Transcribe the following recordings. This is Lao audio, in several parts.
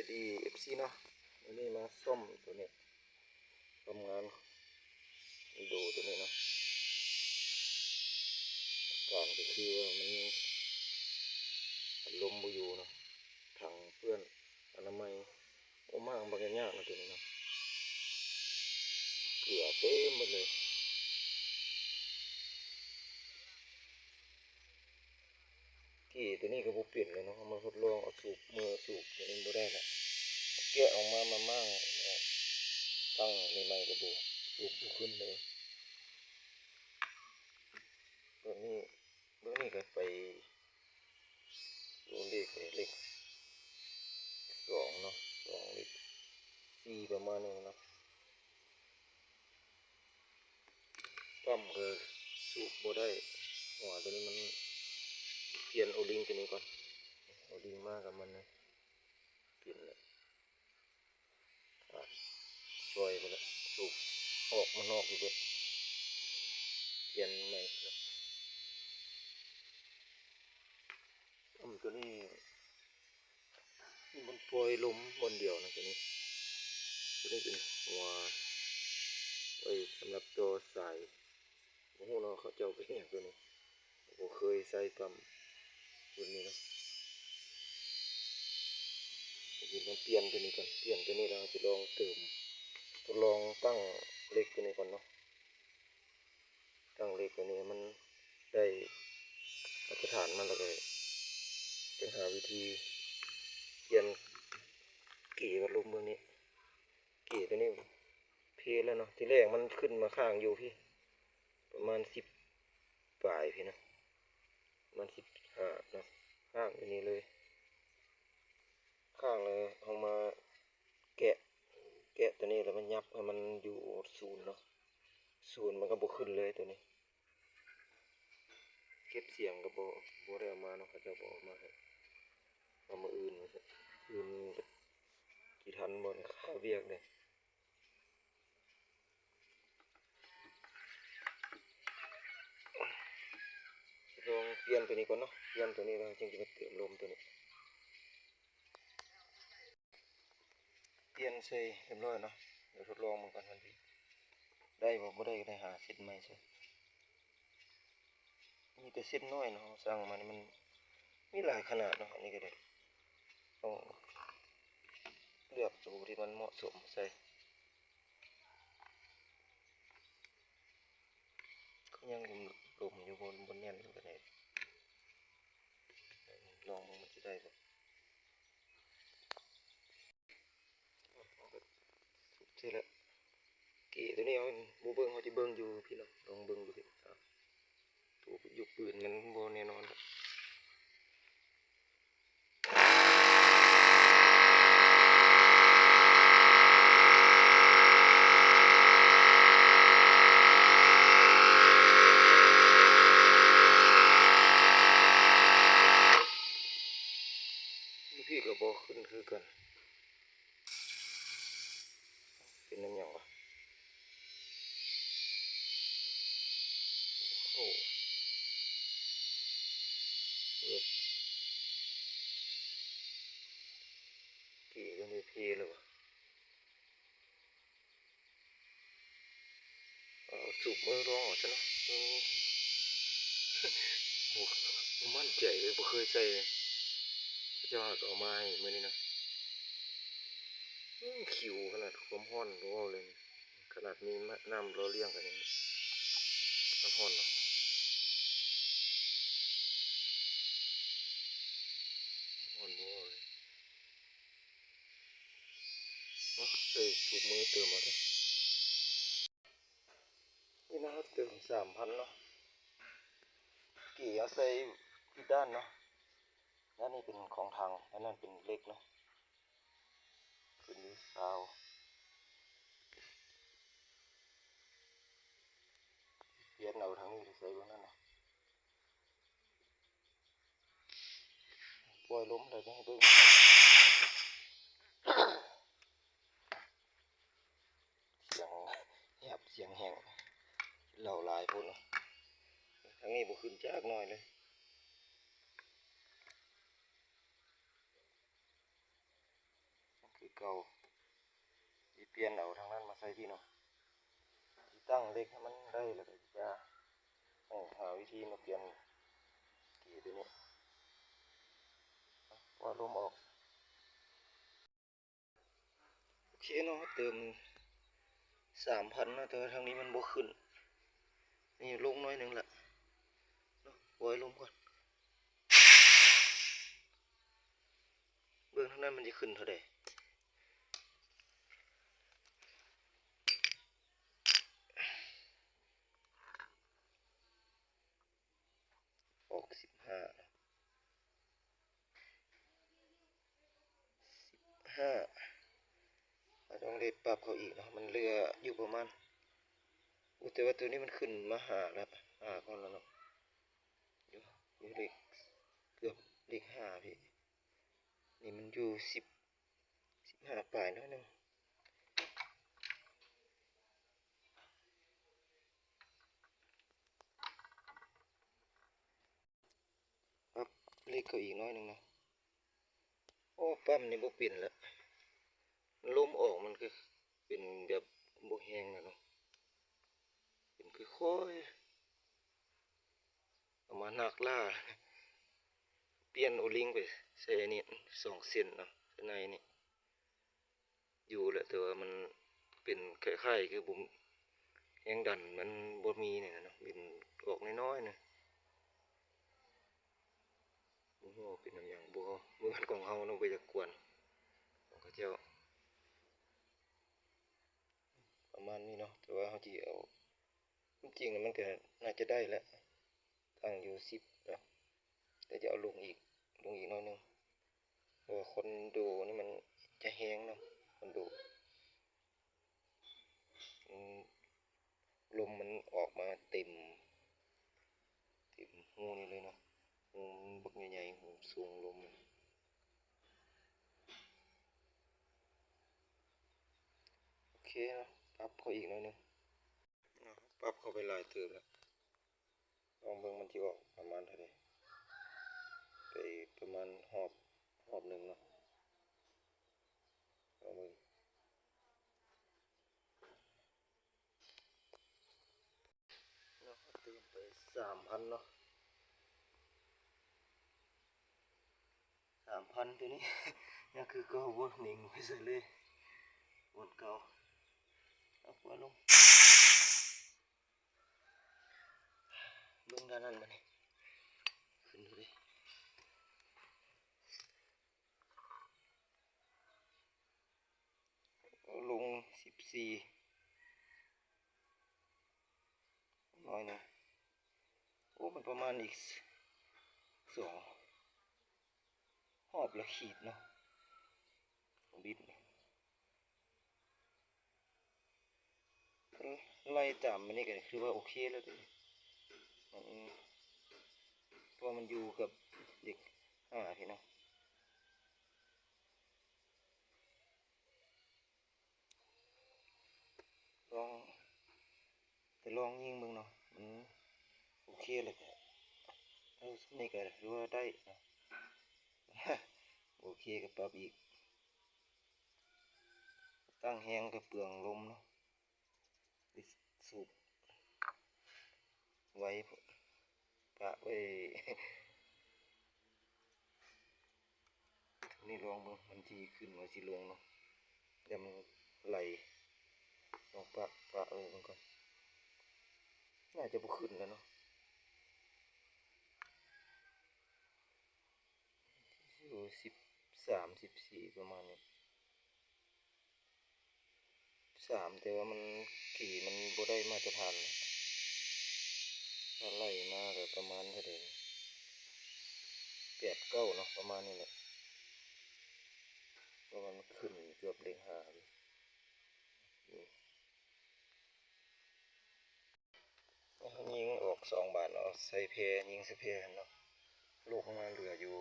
ດີ ເອັຟຊີ ເນາະ ມື້ນີ້ມາສ້ອມໂຕນີ້ ທຳງານໂດໂຕນີ້ເນາະ ອາການກໍຄືວ່າມັນ ພັດລົມບໍ່ຢູ່ເນາະ ຖັງເປື້ອນ ອະນາໄມ ໂອ້ ມ້າງບັກຍາກເນາະໂຕນີ້ເນາະ ເກືອເຕັມໝົດເລີຍ. ເກໂຕນີ້ກໍບໍ່ເປັນແລ້ວເນາະ ເຮົາມາທົດລອງເອົາສູບ ເມືອສູບໂຕນີ້ບໍ່ໄດ້ລະ ແກະອອກມາ ມາມ້າງ ຕັ້ງໃໝ່ໆກໍບໍ່ ສູບບໍ່ຂຶ້ນເລີຍ ເບິ່ງນີ້ ເບິ່ງນີ້ກໍໄປ ໂຕເລກ ເລກສອງເນາະ ສອງ ເລກສີ່ ປະມານນີ້ເນາະ. ປ້ຳກໍສູບບໍ່ໄດ້ ຫົວໂຕນີ້ມັນ ປ່ຽນໂອລິງໂຕນີ້ກ່ອນ ໂອລິງມາກັບມັນນະ ປ່ຽນແລ້ວ ອາ ຊ່ອຍໄປແລ້ວ ສູບອອກມານອກຢູ່ເບິດ ປ່ຽນໃໝ່ເນາະ. ປ້ຳໂຕນີ້ ມີບ່ອນປ່ອຍລົມບ່ອນດຽວນະ ໂຕນີ້ ໂຕນີ້ເປັນຫົວໄວ້ສຳລັບຕໍ່ສາຍ ບໍ່ຮູ້ເນາະ ເຂົາເຈົ້າເປັນຫຍັງໂຕນີ້ ບໍ່ເຄີຍໃຊ້ປ້ຳລຸ້ນນີ້ເນາະ. ດຽວມາປ່ຽນໂຕນີ້ກ່ອນ ປ່ຽນໂຕນີ້ແລ້ວຊິລອງເຕີມ ທົດລອງຕັ້ງເຫຼັກໂຕນີ້ກ່ອນເນາະ. ຕັ້ງເຫຼັກອັນນີ້ໃຫ້ມັນໄດ້ມາດຕະຖານມັນ ແລ້ວກໍຈັ່ງຫາວິທີປ່ຽນເກວັດລົມເບິ່ງນີ້ ເກຕົວນີ້ເພແລ້ວເນາະ. ທີແລກມັນຂຶ້ນມາຄ້າງຢູ່ພີ້ ປະມານສິບປາຍພີ້ນະ ປະມານສິບຫ້າເນາະ ຄ້າງຢູ່ນີ້ເລີຍ. ຄ້າງແລ້ວເຮົາມາແກະ ແກະຕົວນີ້ແລ້ວມາຫຍັບໃຫ້ມັນຢູ່ສູນເນາະ ສູນມັນກໍບໍ່ຂຶ້ນເລີຍຕົວນີ້. ເກັບສຽງກໍບໍ່ ບໍ່ໄດ້ເອົາມາເນາະ ເຂົາເຈົ້າບໍ່ເອົາມາໃຫ້ ເອົາມື້ອື່ນວ່າຊັ້ນ ອື່ນກໍຊິທັນບໍ່ນີ້ ຄາວຽກເດ້. ລອງປ່ຽນຕົວນີ້ກ່ອນເນາະ ປ່ຽນຕົວນີ້ແລ້ວຈຶ່ງຈະມາເຕີມລົມຕົວນີ້. ປ່ຽນໃສ່ຮຽບຮ້ອຍເນາະ ດຽວທົດລອງເບິ່ງກ່ອນ ມັນຊິໄດ້ບໍ່ ບໍ່ໄດ້ກໍໄດ້ຫາເຊັດໃໝ່ໃສ່. ມີແຕ່ເຊັດນ້ອຍເນາະ ເຮົາສັ່ງມານີ້ມັນມີຫຼາຍຂະໜາດເນາະ ອັນນີ້ກໍໄດ້ ຕ້ອງເລືອກໂຕທີ່ມັນເໝາະສົມໃສ່. ກໍຍັງຫຼົມໆຢູ່ ບໍ່ ບໍ່ແໜ້ນປານໃດ ລອງເບິ່ງມັນຊິໄດ້ບໍ່. ສຸດເສຍແລ້ວ ເກຕົວນີ້ເຮົາບໍ່ເບິ່ງ ເຮົາຈະເບິ່ງຢູ່ພີ້ເນາະ ລອງເບິ່ງຢູ່ພີ້ ໂຕຢູ່ປືນມັນບໍ່ແນ່ນອນ. ຢູ່ພີ້ກໍບໍ່ຂຶ້ນຄືກັນ ເປັນນຳຫຍັງວະ ບໍ່ເຂົ້າ ເອີ ເກຕົວນີ້ເພແລ້ວວະ. ເອົາສູບມືລອງເອົາຊະເນາະ ເອີ ບໍ່ ບໍ່ໝັ້ນໃຈເລີຍ ບໍ່ເຄີຍໃສ່ ເຂົາເຈົ້າຫາກໍເອົາມາໃຫ້ມື້ນີ້ນະ. ອື ຂິວຂະໜາດ ຄວາມຮ້ອນບໍ່ເວົ້າເລີຍ ຂະໜາດມີນ້ຳຫຼໍ່ລ້ຽງກັນຍັງຮ້ອນເນາະ ຮ້ອນບໍ່ເວົ້າເລີຍ. ເນາະ ໃສ່ສູບມືເຕີມເອົາເດີ້ ນີ້ນະ ເຮົາເຕີມສາມພັນເນາະ ເກເຮົາໃສ່ຜິດດ້ານເນາະ ດ້ານນີ້ເປັນຂອງຖັງ ດ້ານນັ້ນເປັນເຫຼັກເນາະ ຂຶ້ນຢູ່ຊາວ ປ່ຽນເອົາທາງນີ້ໄປໃສ່ເບິ່ງນັ້ນນະ. ປ່ອຍລົມແລ້ວຈະໃຫ້ເບິ່ງ ສຽງແຫບ ສຽງແຫ້ງ ເຫຼົ້າຫຼາຍໂພດເນາະ ທາງນີ້ບໍ່ຂຶ້ນຈັກໜ້ອຍເລີຍ. ເກົ່າ ຊິປ່ຽນເອົາທາງນັ້ນມາໃສ່ພີ້ເນາະ. ຊິຕັ້ງເຫຼັກໃຫ້ມັນໄດ້ ແລ້ວກໍຈະຕ້ອງຫາວິທີມາປ່ຽນເກຕົວນີ້ ເອົາລົມອອກ. ໂອເຄເນາະ, ເຕີມສາມພັນເນາະ, ແຕ່ວ່າທາງນີ້ມັນບໍ່ຂຶ້ນ. ນີ້ລົງໜ້ອຍໜຶ່ງລະເນາະ, ປ່ອຍລົມກ່ອນ. ເບິ່ງທາງນັ້ນມັນຈະຂຶ້ນເທົ່າໃດ. ອອກສິບຫ້າ ສິບຫ້າ ເຮົາຕ້ອງໄດ້ປັບເຂົ້າອີກເນາະ, ມັນເຫຼືອຢູ່ປະມານ ໂອ້ ແຕ່ວ່າຕົວນີ້ມັນຂຶ້ນມາຫ້າແລ້ວ, ຫ້າກ່ອນແລ້ວເນາະ, ຢູ່ ຢູ່ເລກ ເກືອບເລກຫ້າພີ້. ນີ້ມັນຢູ່ສິບ ສິບຫ້າປາຍໜ້ອຍໜຶ່ງ. ປັບເຫຼັກເຂົ້າອີກໜ້ອຍໜຶ່ງເນາະ. ໂອ້ ປ້ຳນີ້ບໍ່ເປັນລະ, ລົມອອກມັນກໍເປັນແບບບໍ່ແຮງລະເນາະ, ເປັນຄ່ອຍໆ ເອົາມານັກລ້າ. ປ່ຽນໂອລິງໄປໃສ່ອັນນີ້ສອງເສັ້ນເນາະ, ໃສ່ໃນນີ້ ຢູ່ແຫຼະ, ແຕ່ວ່າມັນເປັນຄ້າຍໆຄືບໍ່ ແຮງດັນມັນບໍ່ມີນີ້ນະເນາະ, ເປັນອອກນ້ອຍໆນະ. ບໍ່ຮູ້ວ່າເປັນນຳຫຍັງ, ບໍ່ ບໍ່ແມ່ນຂອງເຮົາເນາະ, ບໍ່ຢາກກວນຂອງເຂົາເຈົ້າ. ປະມານນີ້ເນາະ, ແຕ່ວ່າເຮົາຊິເອົາ ຄວາມຈິງແລ້ວມັນກໍໜ້າຈະໄດ້ແຫຼະ, ຕັ້ງຢູ່ສິບເນາະ, ແຕ່ຈະເອົາລົງອີກ ລົງອີກໜ້ອຍໜຶ່ງ ເພາະວ່າຄອນໂດນີ້ມັນຈະແຮງເນາະ, ຄອນໂດ ອືມ ລົມມັນອອກມາເຕັມ ເຕັມຮູນີ້ເລີຍເນາະ, ຮູມັນບັກໃຫຍ່ໆ ຮູສູງລົມ. ໂອເຄເນາະ, ປັບເຂົ້າອີກໜ້ອຍໜຶ່ງ. ປັບເຂົ້າໄປຫຼາຍເຕີບແລ້ວ, ລອງເບິ່ງມັນຊິອອກປະມານເທົ່າໃດ, ໄປປະມານຮອບ ຮອບໜຶ່ງເນາະ, ລອງເບິ່ງ. ເນາະ, ເຕີມໄປສາມພັນເນາະ, ສາມພັນ ຕົວນີ້ຍັງຄືເກົ່າ, ບໍ່ໜິງໄປໃສເລີຍ, ບ່ອນເກົ່າ. ເອົາຂວາລົງ, ລົງດ້ານນັ້ນບາດນີ້, ຂຶ້ນເລີຍ. ລົງສິບສີ່ ໜ້ອຍໜຶ່ງ. ໂອ້ ມັນປະມານອີກສອງຮອບລະຂີດເນາະ, ບິດ. ເອີ ໄລ່ຕາມອັນນີ້ກໍຖືວ່າໂອເຄແລ້ວເດ້, ມັນ ເພາະວ່າມັນຢູ່ກັບເດັກຫ້າພີ້ເນາະ. ລອງ ໄປລອງຍິງເບິ່ງເນາະ, ມັນໂອເຄແລ້ວກໍ ເອີ ສ່ຳນີ້ກໍຖືວ່າໄດ້ເນາະ, ໂອເຄກໍປັບອີກ. ຕັ້ງແຮງກໍເປືອງລົມເນາະ, ສູບໄວ້ ປະໄວ້. ນີ້ລອງເບິ່ງ ມັນຊິຂຶ້ນ ມັນຊິລົງເນາະ, ຢ່າມັນໄຫຼ. ລອງປະ ປະເບິ່ງກ່ອນ, ໜ້າຈະບໍ່ຂຶ້ນແລ້ວເນາະ. ຢູ່ສິບສາມ ສິບສີ່ ປະມານນີ້. ສາມ ແຕ່ວ່າມັນ ສີມັນບໍ່ໄດ້ມາດຕະຖານ, ຖ້າໄລ່ມາກໍປະມານເທົ່າໃດ ແປດ ເກົ້າ ເນາະ ປະມານນີ້ແຫຼະ, ເພາະວ່າມັນຂຶ້ນເກືອບເລກຫ້າຢູ່. ຍິງອອກສອງບາດເນາະ, ໃສ່ແພ ຍິງໃສ່ແພຫັ້ນເນາະ, ລູກມາເຫຼືອຢູ່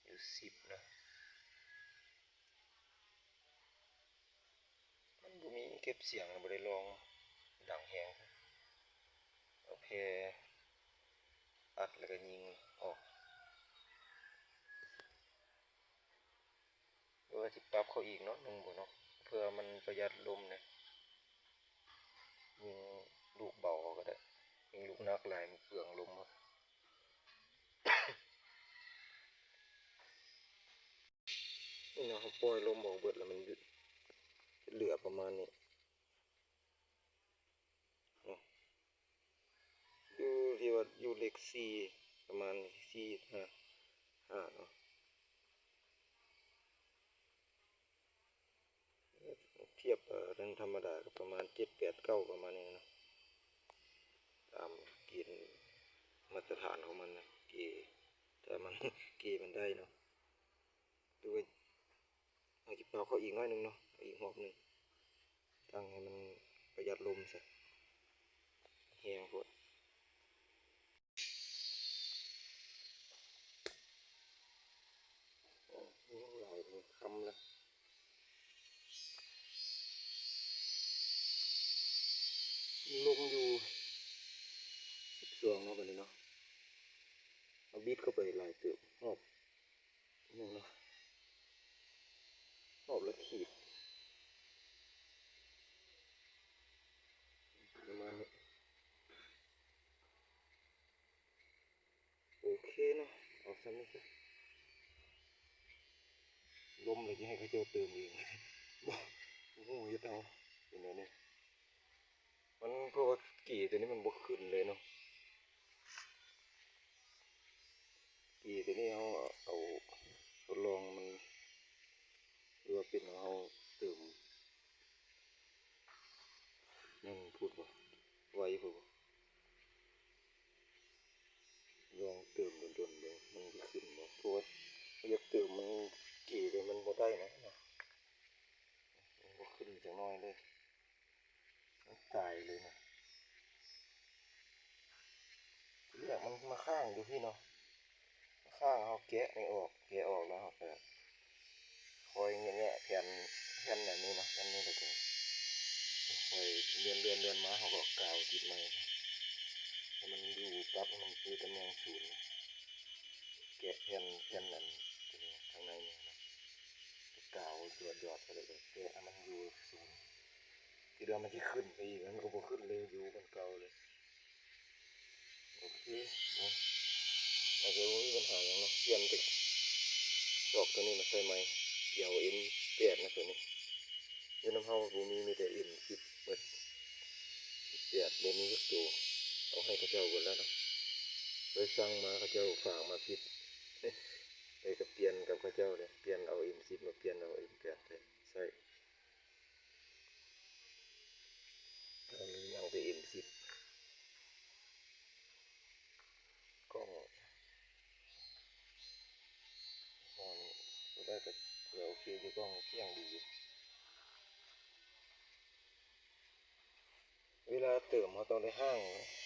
ຢູ່ສິບເນາະ. ມັນບໍ່ມີເກັບສຽງ, ບໍ່ໄດ້ລອງດັງແຮງ, ເອົາແພອັດແລ້ວກໍຍິງອອກ. ວ່າຊິປັບເຂົາອີກໜ້ອຍໜຶ່ງບໍ່ເນາະ ເພື່ອມັນປະຢັດລົມແດ່. ຍິງລູກເບົາເອົາກໍໄດ້ ຍິງລູກໜັກຫຼາຍມັນເປືອງລົມ. ນີ້ເນາະ ເຮົາປ່ອຍລົມອອກເບິດແລ້ວ ມັນເຫຼືອປະມານນີ້ເນາະ ຢູ່ທີ່ວ່າຢູ່ເລກສີ່ ປະມານສີ່ ຫ້າ ຫ້າເນາະ. ທຽບ ເອີ ທຳມະດາກໍປະມານເຈັດ ແປດ ເກົ້າ ປະມານນີ້ເນາະ ຕາມເກນມາດຕະຖານຂອງມັນນະ ເກ ຖ້າມັນ ເກມັນໄດ້ເນາະ. ຫຼືວ່າເຮົາຊິເປົ່າເຂົາອີກໜ້ອຍໜຶ່ງເນາະ ເອົາອີກຮອບໜຶ່ງ ຕັ້ງໃຫ້ມັນປະຢັດລົມຊະ ແຮງໂພດ. ໂອ້ ຍຸງຫຼາຍເລີຍ ຄ່ຳແລ້ວ ລົມຢູ່ສິບສອງເນາະ ບັດນີ້ເນາະ ເຮົາບິດເຂົ້າໄປຫຼາຍເຕີບ ຮອບ ໜຶ່ງເນາະ ຮອບລະຂີດ ປະມານນີ້. ໂອເຄເນາະ ເອົາສ່ຳນີ້ຊະ ລົມແລ້ວຊິໃຫ້ເຂົາເຈົ້າເຕີມເອງ ບໍ່ ບໍ່ຮູ້ເຮັດເອົາ ເປັນແນວນີ້ ມັນ ເພາະວ່າເກຕົວນີ້ມັນບໍ່ຂຶ້ນເລີຍເນາະ. ເກຕົວນີ້ເຮົາເອົາທົດລອງມັນ ຫຼືວ່າເປັນເຮົາເຕີມນັ້ນພຸ້ນບໍ່ ໄວພຸ້ນບໍ່ ລອງເຕີມດົນໆເບິ່ງ ມັນຊິຂຶ້ນບໍ່ ເພາະວ່າຢາກເຕີມມັນ ເກຕົວນີ້ມັນບໍ່ໄດ້ນະ ມັນບໍ່ຂຶ້ນຈັກໜ້ອຍເລີຍ. ມັນຕາຍເລີຍນະ ທີແລກມັນມາຄ້າງຢູ່ພີ້ເນາະ ມາຄ້າງ ເຮົາແກະນີ້ອອກ ແກະອອກແລ້ວເຮົາກໍຄ່ອຍແງະແຜ່ນ ແຜ່ນອັນນີ້ເນາະ ແຜ່ນນີ້ ແລ້ວກໍຄ່ອຍເລື່ອນໆໆມາ ເຮົາກໍກາວຕິດໃໝ່ ໃຫ້ມັນຢູ່ປັບໃຫ້ມັນຢູ່ຕຳແໜ່ງສູນ ແກະແຜ່ນ ແຜ່ນອັນຕົວນີ້ ທາງໃນນີ້ເນາະ ກາວຢອດໆ ແລ້ວກໍແກະໃຫ້ມັນຢູ່ສູນ. ທີ່ເດີມມັນຊິຂຶ້ນໄປອີກ ມັນກໍບໍ່ຂຶ້ນເລີຍ ຢູ່ບ່ອນເກົ່າເລີຍ. ໂອເຄເນາະ ອາດຈະບໍ່ມີບັນຫາຫຍັງເນາະ ປ່ຽນໄປຊອກຕົວນີ້ມາໃສ່ໃໝ່ ຊິເອົາເອັມແປດນະ ຕົວນີ້ ຢູ່ນຳເຮົາບໍ່ມີ ມີແຕ່ເອັມສິບເບິດ ແປດບໍ່ມີຈັກໂຕ ເອົາໃຫ້ເຂົາເຈົ້າເບິດແລ້ວເນາະ ໄປສັ່ງມາ ເຂົາເຈົ້າຝາກມາຜິດ ໄປກໍປ່ຽນກັບເຂົາເຈົ້າເດ້ ປ່ຽນເອົາເອັມສິບມາປ່ຽນເອົາເອັມແປດໄປໃຊ້. ເອີ ຍັງແຕ່ເອັມສິບ ກ້ອງ ອໍ ນີ້ ໂອເຄຢູ່ ກ້ອງກ້ຽງດີຢູ່. ເວລາເຕີມເຮົາຕ້ອງໄດ້ຫ້າງ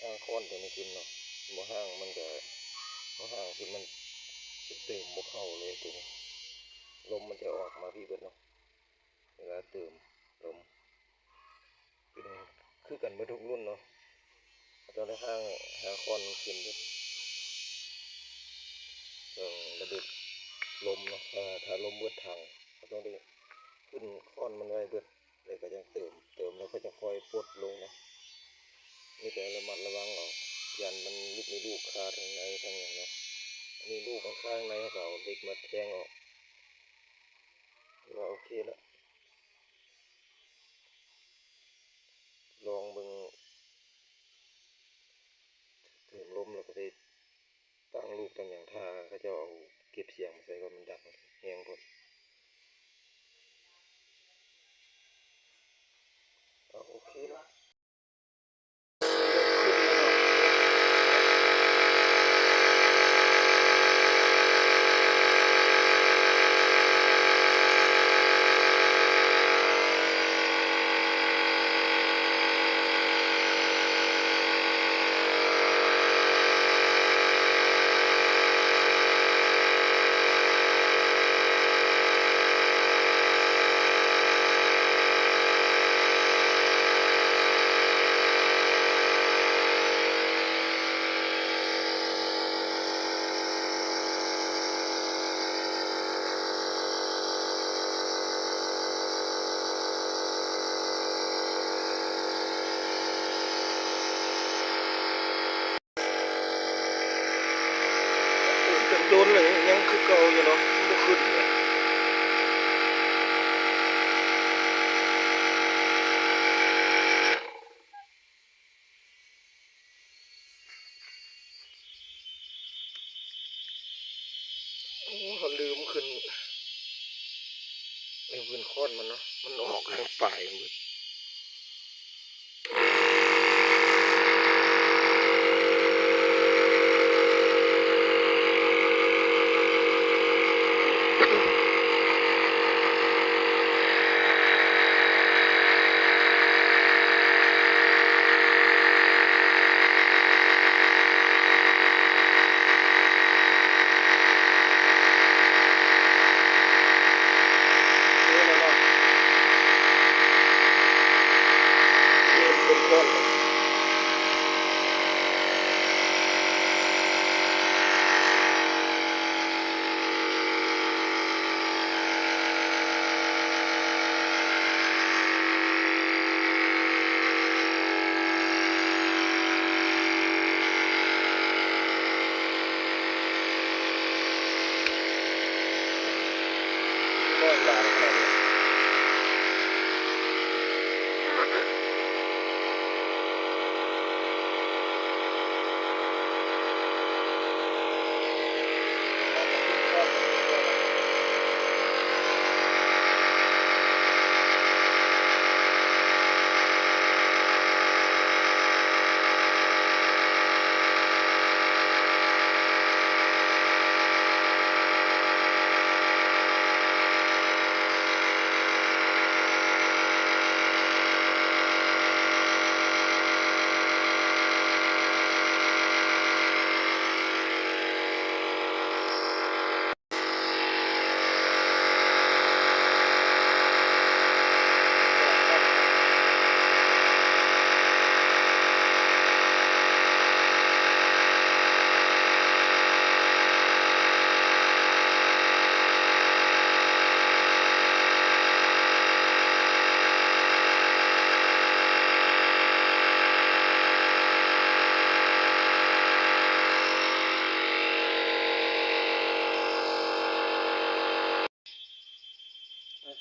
ຫ້າງຄ້ອນຕົວນີ້ຂຶ້ນເນາະ ບໍ່ຫ້າງມັນກະ ບໍ່ຫ້າງຂຶ້ນມັນຈະເຕີມບໍ່ເຂົ້າເລີຍຕົວນີ້ ລົມມັນຈະອອກມາພີ້ເບິດເນາະ. ເວລາເຕີມລົມ ເປັນຄືກັນເບິດທຸກລຸ້ນເນາະ ເຂົາເຈົ້າໄດ້ຫ້າງ ຫ້າງຄ້ອນມັນຂຶ້ນເບິດ ເຊິ່ງລະບົບລົມເນາະ ຖ້າ ຖ້າລົມເບິດຖັງ ເຂົາຕ້ອງໄດ້ຂຶ້ນຄ້ອນມັນໄວ້ເບິດ ແລ້ວກໍຈັ່ງເຕີມ ເຕີມແລ້ວກໍຈະຄ່ອຍປົດລົງເນາະ ມີແຕ່ລະມັດລະວັງເອົາ ຢ້ານມັນຫຼຸດ ມີລູກຄາທາງໃນທາງຫຍັງເນາະ ອັນນີ້ລູກມັນຄາທາງໃນ ເຮົາກໍເອົາເຫຼັກມາແທງອອກ ຖືວ່າໂອເຄແລ້ວ. ລອງເບິ່ງ ເຕີມລົມແລ້ວກໍໄດ້ຕັ້ງລູກຕັ້ງຫຍັງ ຖ້າເຂົາເຈົ້າເອົາເກັບສຽງມາໃສ່ກ່ອນ ມັນດັງແຮງໂພດ. ເອົາ ໂອເຄເນາະ. ຕົ້ນນີ້ຍັງຄືເກົ່າຢູ່ເນາະ ບໍ່ຂຶ້ນເລີຍ. ໂອ້ ເຮົາລືມຂຶ້ນ ລືມຂຶ້ນຄ້ອນມັນເນາະ ມັນອອກທາງປາຍເບິດ.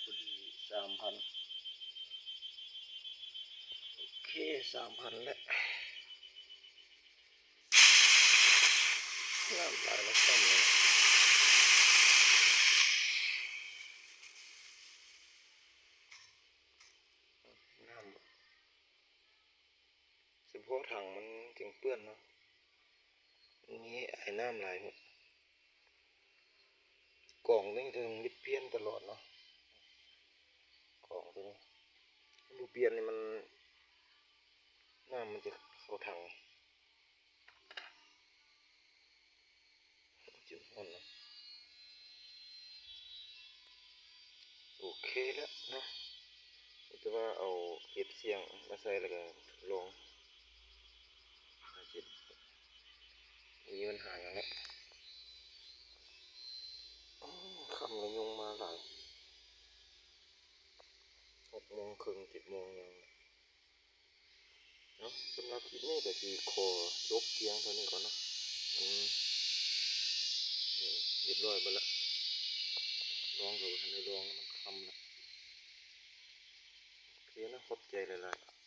ພໍດີສາມພັນ ໂອເຄ ສາມພັນແລ້ວ ນ້ຳຫຼາຍແລ້ວຊ້ຳເລີຍ ນ້ຳ ສະເພາະຖັງມັນຈຶ່ງເປື້ອນເນາະ ມີໄອນ້ຳຫຼາຍພຸ້ນ ກອງນີ້ຕ້ອງໄດ້ປ່ຽນຕະຫຼອດເນາະ ກອງໂຕນີ້ ບໍ່ປ່ຽນນີ້ມັນ ນ້ຳມັນຈະເຂົ້າຖັງ. ໂອເຄແລ້ວເນາະ ມີແຕ່ວ່າເອົາເອັບສຽງມາໃສ່ ແລ້ວກໍລອງ ມີບັນຫາຫຍັງເນາະ. ໂອ້ ຄ່ຳແລ້ວ ຍຸງມາຫຼາຍ ຫົກໂມງເຄິ່ງ ເຈັດໂມງຍັງ. ເນາະ ສຳລັບຄລິບນີ້ກໍຊິຂໍຈົບພຽງເທົ່ານີ້ກ່ອນເນາະ ມັນ ນີ້ ຮຽບຮ້ອຍເບິດລະ ລອງກໍບໍ່ທັນໄດ້ລອງ ມັນຄ່ຳລະ. ໂອເຄເນາະ ຂອບໃຈຫຼາຍໆ.